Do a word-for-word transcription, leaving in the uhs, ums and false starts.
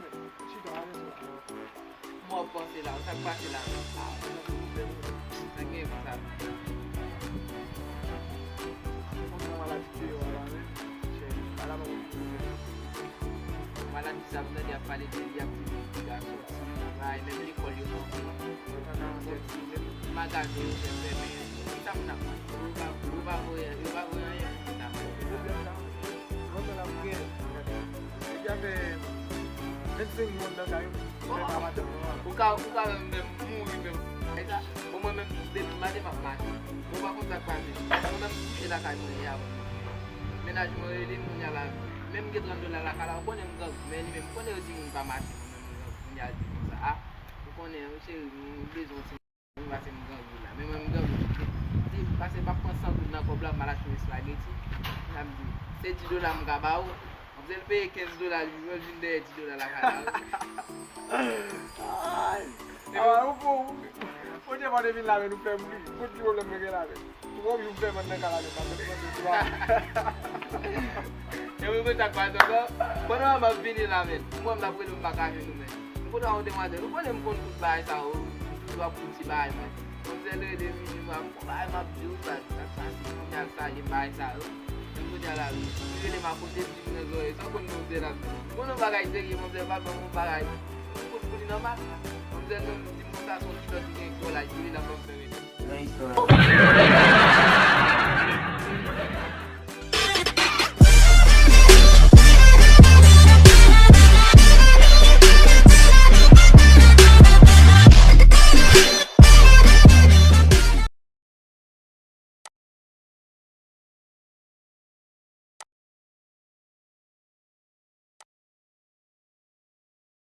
Chita, ale sou. Mwen panse la, sa k pase la? Ah, sa gen pou sa. Konpran maladi deyò a la menm. Chè, ala mwen konpran. Maladi sa m tande ap pale de li, ap di li piga sòti, bay, menm lekòl yo kanpe. Sòti, menm magazen yo fè fèmen. Ki sa moun ap manje? Yo pa, yo pa voye, yo pa voye anyen pou moun ap manje. Pwoblèm sa, mwen menm ap gen. Deja fè vennsenk mwa m nan kay, m fè pa madanm nan. Ou ka, ou ka menm, menm mouri menm. E sa, bon, mwen menm, depi maten m ap mache. Bon, pa konn sa k pase. Mwen menm kouche lakay mwen ye avan. Mennaj mwen rele m kounye a la. Menm gen trant dola lakay la, ou konnen m grangou, men li menm, ou konnen yo di moun pa mache, mwen menm m grangou, kounye a l di konsa, a, ou konnen, wi, cheri, m bezwen yon ti manje, pase m grangou la. Men mwen, m grangou. Di, pase m ap pran san goud nan kòb la, m al achte yon espageti. L ap di, se dis dola m ka ba ou. Manmzèl peye kenz dola, li, mwen vin dèyè dis dola lakay la. Ay! Awa, ou pou, ou te pote vin la, men nou fè m ri. Kout ki pwoblèm mwen gen la, men. Ou konn yon fè mwen nan kay la, men pa konn mwen de twa. E mwen konn sa k pase ankò. Pandan m ap vini la, men. Mwen, m t ap rele m pa ka jwenn ou, men. M konn yon demwazèl. Ou konnen m konn tout bagay sa yo. Toujou ap fouti bagay, men. Manmzèl rele vini, m ap, bon, bagay m ap di ou, sa, sa, sa, se kounye a l salye m bagay sa yo. Men kounye a la, li rele m akote, li di m nan zòrèy, sa w konn manzè la. M konn yon bagay serye, manzè pa ban m yon bagay. M kout pou li nan mak. Manzè menm di m konsa, se yon kilòt li gen gwo laj pou li, l ap ban m fèmen. Nan istwa.